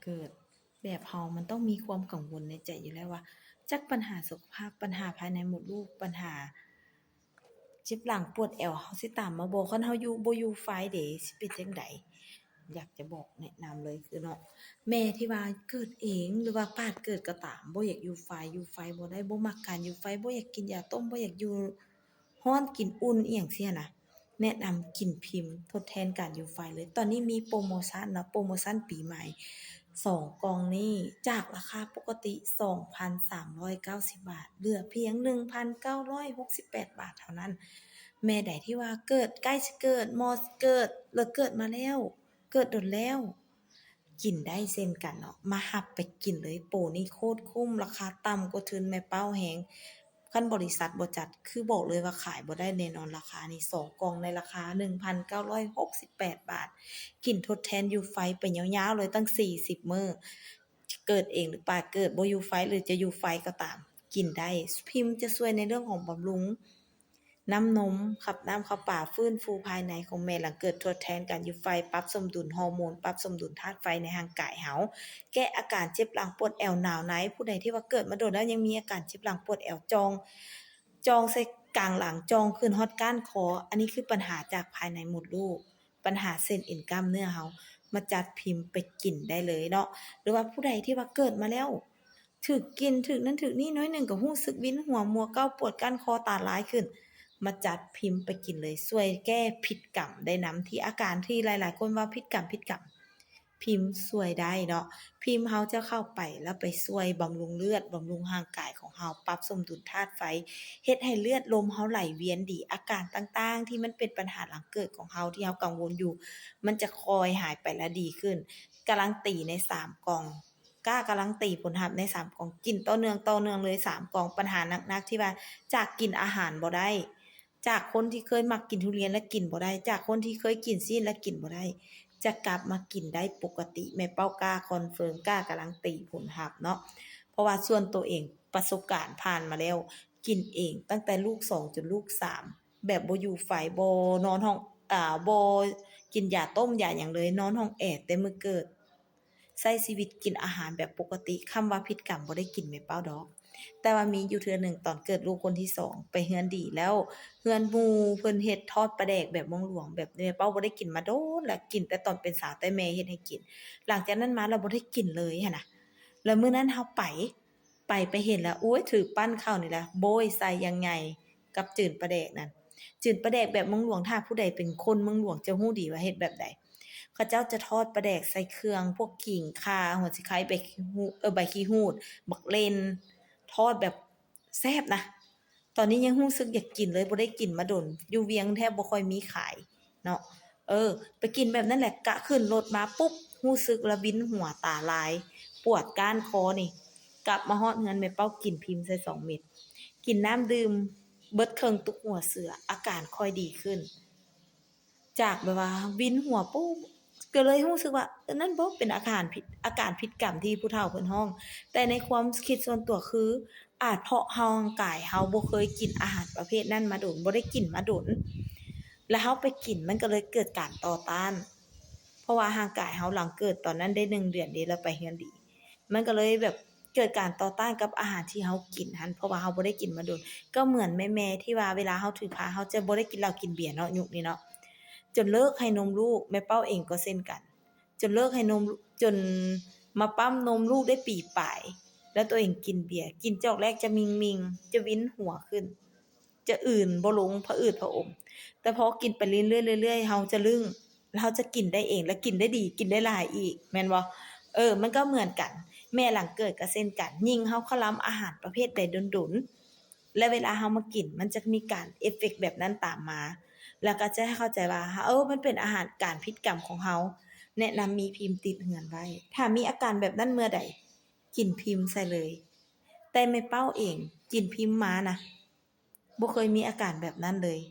ເກີດ ແບບເຮົາມັນຕ້ອງມີຄວາມກັງວົນໃນໃຈຢູ່ແລ້ວວ່າ ຈັກບັນຫາສຸຂະພາບ, ບັນຫາພາຍໃນມົດລູກ, ບັນຫາເຈັບຫຼັງປວດແອວ ເຮົາຊິຕາມມາບໍ່? ຄັນເຮົາຢູ່ ບໍ່ຢູ່ໄຟເດ ຊິເປັນຈັ່ງໃດ? ຢາກຈະບອກແນະນຳເລີຍ ຄືເນາະ ແມ່ທີ່ວ່າເກີດເອງ ຫຼືວ່າປາດເກີດກໍຕາມ ບໍ່ຢາກຢູ່ໄຟ, ຢູ່ໄຟບໍ່ໄດ້, ບໍ່ມັກການຢູ່ໄຟ, ບໍ່ຢາກກິນຢາຕົ້ມ, ບໍ່ຢາກຢູ່ ຮ້ອນກິນອຸ່ນອີ່ຫຍັງຊີ້ນະ ແນະນຳກິນພິມທົດແທນການຢູ່ໄຟເລີຍ. ຕອນນີ້ມີໂປຣໂມຊັນເນາະ, ໂປຣໂມຊັນປີໃໝ່ ສອງກ່ອງນີ້ຈາກລາຄາປົກກະຕິ ສອງພັນສາມຮ້ອຍເກົ້າສິບບາດ ເຫຼືອພຽງ ໜຶ່ງພັນເກົ້າຮ້ອຍຫົກສິບແປດບາດເທົ່ານັ້ນ. ແມ່ໃດທີ່ວ່າເກີດ ໃກ້ຊິເກີດ ໝໍຊິເກີດ ຫຼືເກີດມາແລ້ວ ເກີດດົນແລ້ວ ກິນໄດ້ເຊັ່ນກັນເນາະ, ມາຮັບໄປກິນເລີຍ. ໂປນີ້ໂຄດຄຸ້ມ, ລາຄາຕ່ຳກວ່າທຶນແມ່ເປົ້າແຮງ. ຄັນບໍລິສັດບໍ່ຈັດ ຄືບອກເລີຍວ່າຂາຍບໍ່ໄດ້ແນ່ນອນ. ລາຄານີ້ ສອງກ່ອງໃນລາຄາ ໜຶ່ງພັນເກົ້າຮ້ອຍຫົກສິບແປດບາດ ກິນທົດແທນຢູ່ໄຟໄປຍາວໆເລີຍ ຕັ້ງສີ່ສິບມື້. ຈະເກີດເອງ ຫຼືປາດເກີດ ບໍ່ຢູ່ໄຟ ຫຼືຈະຢູ່ໄຟກໍຕາມ ກິນໄດ້. ພິມຈະຊ່ວຍໃນເລື່ອງຂອງບຳລຸງ ນ້ຳນົມ, ຂັບນ້ຳເຂົ້າປາ, ຟື້ນຟູພາຍໃນຂອງແມ່ຫຼັງເກີດ, ທົດແທນການຢູ່ໄຟ, ປັບສົມດຸນຮໍໂມນ, ປັບສົມດຸນທາດໄຟໃນຮ່າງກາຍເຮົາ, ແກ້ອາການເຈັບຫຼັງປວດແອວ, ໜາວໃນ. ຜູ້ໃດທີ່ວ່າເກີດມາດົນແລ້ວຍັງມີອາການເຈັບຫຼັງປວດແອວ, ຈ່ອງ, ຈ່ອງໃສ່ກາງຫຼັງ, ຈ່ອງຂຶ້ນຮອດກ້ານຄໍ, ອັນນີ້ຄືປັນຫາຈາກພາຍໃນມົດລູກ, ປັນຫາເສັ້ນເອັນກ້າມເນື້ອເຮົາ, ມາຈັດພິມໄປກິນໄດ້ເລີຍເນາະ. ຫຼືວ່າຜູ້ໃດທີ່ວ່າເກີດມາແລ້ວ ຖືກກິ່ນ ຖືກນັ້ນຖືກນີ້ໜ້ອຍໜຶ່ງກໍຮູ້ສຶກວິນຫົວ, ມົວເກົາ, ປວດກ້ານຄໍ, ຕາລາຍຂຶ້ນ, ມາຈັດພິມໄປກິນເລີຍ, ຊ່ວຍແກ້ພິດກຳໄດ້ນຳ. ທີ່ອາການທີ່ຫຼາຍໆຄົນວ່າພິດກຳ, ພິດກຳ, ພິມຊ່ວຍໄດ້ເນາະ. ພິມເຮົາຈະເຂົ້າໄປ ແລ້ວໄປຊ່ວຍບຳລຸງເລືອດ, ບຳລຸງຮ່າງກາຍຂອງເຮົາ, ປັບສົມດຸນທາດໄຟ, ເຮັດໃຫ້ເລືອດລົມເຮົາໄຫຼວຽນດີ, ອາການຕ່າງໆທີ່ມັນເປັນປັນຫາຫຼັງເກີດຂອງເຮົາ ທີ່ເຮົາກັງວົນຢູ່ ມັນຈະຄ່ອຍຫາຍໄປ ແລະ ດີຂຶ້ນ. ກາລັນຕີໃນສາມກ່ອງ ກ້າກາລັນຕີຜົນຮັບໃນສາມກ່ອງ, ກິນຕໍ່ເນື່ອງ, ຕໍ່ເນື່ອງເລີຍສາມກ່ອງ. ບັນຫາໜັກໆທີ່ວ່າຈາກກິນອາຫານບໍ່ໄດ້, ຈາກຄົນທີ່ເຄີຍມັກກິນທຸລຽນແລ້ວກິນບໍ່ໄດ້, ຈາກຄົນທີ່ເຄີຍກິນຊີ້ນແລ້ວກິນບໍ່ໄດ້, ຈະກັບມາກິນໄດ້ປົກກະຕິ. ແມ່ເປົ້າກ້າຄອນເຟີມ, ກ້າກາລັນຕີຜົນຮັບເນາະ, ເພາະວ່າສ່ວນໂຕເອງປະສົບການຜ່ານມາແລ້ວ, ກິນເອງຕັ້ງແຕ່ລູກສອງຈົນລູກສາມ ແບບບໍ່ຢູ່ໄຟ, ບໍ່ນອນຫ້ອງ, ອາ, ບໍ່ກິນຢາຕົ້ມຢາຫຍັງເລີຍ, ນອນຫ້ອງແອແຕ່ມື້ເກີດ. ໃຊ້ຊີວິດກິນອາຫານແບບປົກກະຕິ, ຄຳວ່າພິດກຳບໍ່ໄດ້ກິນແມ່ເປົ້າດອກ. ແຕ່ວ່າມີຢູ່ເທື່ອໜຶ່ງ ຕອນເກີດລູກຄົນທີສອງ ໄປເຮືອນດີແລ້ວ, ເຮືອນໝູ່ເພິ່ນເຮັດທອດປາແດກແບບເມືອງຫຼວງ, ແບບແມ່ເປົ້າບໍ່ໄດ້ກິນມາດົນແລ້ວ, ກິນແຕ່ຕອນເປັນສາວ ແຕ່ແມ່ເຮັດໃຫ້ກິນ. ຫຼັງຈາກນັ້ນມາລະບໍ່ໄດ້ກິນເລີຍຫັ້ນນະ. ແລ້ວມື້ນັ້ນເຮົາໄປ, ໄປ, ໄປເຫັນແລ້ວ, ໂອ້ຍ, ຖືກປັ້ນເຂົ້ານີ້ລະ, ໂບ້ຍໃສ່ຢ່າງໃຫຍ່ ກັບຈືນປາແດກນັ້ນ. ຈືນປາແດກແບບເມືອງຫຼວງ, ຖ້າຜູ້ໃດເປັນຄົນເມືອງຫຼວງຈະຮູ້ດີວ່າເຮັດແບບໃດ. ເຂົາເຈົ້າຈະທອດປາແດກໃສ່ເຄື່ອງ ພວກຂີງຂ່າ, ຫົວສີໄຄ, ໃບຂີ້ຫູດ, ເອີ, ໃບຂີ້ຫູດ, ບັກເລັ່ນ, ທອດແບບແຊບນະ. ຕອນນີ້ຍັງຮູ້ສຶກຢາກກິນເລີຍ, ບໍ່ໄດ້ກິນມາດົນ, ຢູ່ວຽງແທບບໍ່ຄ່ອຍມີຂາຍເນາະ. ເອີ, ໄປກິນແບບນັ້ນແຫຼະ, ກະຂຶ້ນລົດມາປຸບ ຮູ້ສຶກລະວິນຫົວ, ຕາລາຍ, ປວດກ້ານຄໍນີ້. ກັບມາຮອດເຮືອນ ແມ່ເປົ້າກິນພິມໃສ່ສອງເມັດ, ກິນນ້ຳດື່ມເບິດເຄິ່ງຕຸກຫົວເສືອ, ອາການຄ່ອຍດີຂຶ້ນ. ຈາກແບບວ່າວິນຫົວປຸບ ກໍເລີຍຮູ້ສຶກວ່າ ເອີ ນັ້ນບໍ່ເປັນອາການຜິດ, ອາການຜິດກຳທີ່ຜູ້ເຖົ້າເພິ່ນຮ້ອງ. ແຕ່ໃນຄວາມຄິດສ່ວນຕົວຄື ອາດເພາະຮ່າງກາຍເຮົາບໍ່ເຄີຍກິນອາຫານປະເພດນັ້ນມາດົນ, ບໍ່ໄດ້ກິນມາດົນ, ແລ້ວເຮົາໄປກິນ ມັນກໍເລີຍເກີດການຕໍ່ຕ້ານ. ເພາະວ່າຮ່າງກາຍເຮົາຫຼັງເກີດຕອນນັ້ນໄດ້ໜຶ່ງເດືອນເດ້ ແລ້ວໄປເຮືອນດີ ມັນກໍເລີຍແບບເກີດການຕໍ່ຕ້ານກັບອາຫານທີ່ເຮົາກິນຫັ້ນ ເພາະວ່າເຮົາບໍ່ໄດ້ກິນມາດົນ. ກໍເໝືອນແມ່ໆທີ່ວ່າເວລາເຮົາຖືພະ ເຮົາຈະບໍ່ໄດ້ກິນເຫຼົ້າກິນເບຍເນາະ ຍຸກນີ້ເນາະ, ຈົນເລີກໃຫ້ນົມລູກ. ແມ່ເປົ້າເອງກໍເຊັ່ນກັນ, ຈົນເລີກໃຫ້ນົມ, ຈົນມາປ້ຳນົມລູກໄດ້ປີປາຍ ແລ້ວຕົວເອງກິນເບຍ, ກິນຈອກແລກຈະມິ່ງໆ, ຈະວິນຫົວຂຶ້ນ. ຈະອື່ນບໍ່ລົງ ຜະອືດຜະອົມ. ແຕ່ພໍກິນໄປເລື້ອຍໆ ເລື້ອຍໆ ເຮົາຈະລຶ້ງ ແລ້ວເຮົາຈະກິນໄດ້ເອງ ແລະ ກິນໄດ້ດີ ກິນໄດ້ຫຼາຍອີກ ແມ່ນບໍ່? ເອີ ມັນກໍເໝືອນກັນ. ແມ່ຫຼັງເກີດກໍເຊັ່ນກັນ, ຍິ່ງເຮົາຄະລຳອາຫານປະເພດໃດດົນໆ ແລະ ເວລາເຮົາມາກິນ ມັນຈະມີການເອຟເຟັກແບບນັ້ນຕາມມາ ແລ້ວກໍຈະໃຫ້ເຂົ້າໃຈວ່າ ເອີ ມັນເປັນອາຫານການຜິດກຳຂອງເຮົາ. ແນະນຳມີພິມຕິດເຮືອນໄວ້. ຖ້າມີອາການແບບນັ້ນເມື່ອໃດ ກິນພິມໃສ່ເລີຍ. ແຕ່ແມ່ເປົ້າເອງກິນພິມມານະ ບໍ່ເຄີຍມີອາການແບບນັ້ນເລີຍ.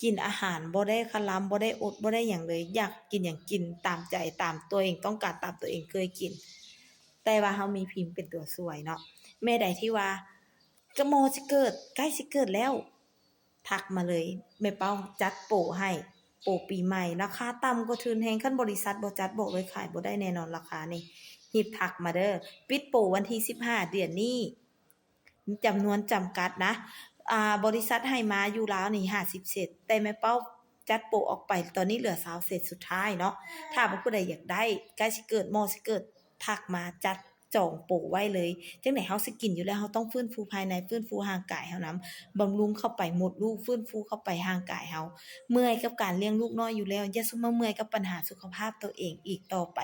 ກິນອາຫານບໍ່ໄດ້ຄະລຳ ບໍ່ໄດ້ອົດ ບໍ່ໄດ້ຫຍັງເລີຍ, ຢາກກິນຫຍັງກິນຕາມໃຈ ຕາມຕົວເອງຕ້ອງການ ຕາມຕົວເອງເຄີຍກິນ. ແຕ່ວ່າເຮົາມີພິມເປັນຕົວຊ່ວຍເນາະ. ແມ່ໃດທີ່ວ່າ ກະໝໍຊິເກີດ ໃກ້ຊິເກີດແລ້ວ ທັກມາເລີຍ, ແມ່ເປົ້າຈັດໂປໃຫ້. ໂປປີໃໝ່ ລາຄາຕ່ຳກວ່າທຶນແຮງ. ຄັນບໍລິສັດບໍ່ຈັດ ບອກເລີຍຂາຍບໍ່ໄດ້ແນ່ນອນລາຄານີ້. ຮີບທັກມາເດີ້. ປິດໂປວັນທີສິບຫ້າເດືອນນີ້. ຈຳນວນຈຳກັດນະ. ອ່າ ບໍລິສັດໃຫ້ມາຢູ່ລາວນີ້ຫ້າສິບເຊັດ ແຕ່ແມ່ເປົ້າຈັດໂປອອກໄປ ຕອນນີ້ເຫຼືອຊາວເຊັດສຸດທ້າຍເນາະ. ຖ້າວ່າຜູ້ໃດຢາກໄດ້ ໃກ້ຊິເກີດໝໍ້ຊິເກີດ ທັກມາຈັດຈອງໂປໄວ້ເລີຍ. ຈັ່ງໃດເຮົາຊິກິນຢູ່ແລ້ວ ເຮົາຕ້ອງຟື້ນຟູພາຍໃນ ຟື້ນຟູຮ່າງກາຍເຮົານຳ ບຳລຸງເຂົ້າໄປມົດລູກ ຟື້ນຟູເຂົ້າໄປຮ່າງກາຍເຮົາ. ເມື່ອຍກັບການລ້ຽງລູກນ້ອຍຢູ່ແລ້ວ ຢ່າຊຸມມາເມື່ອຍກັບບັນຫາສຸຂະພາບໂຕເອງອີກຕໍ່ໄປ.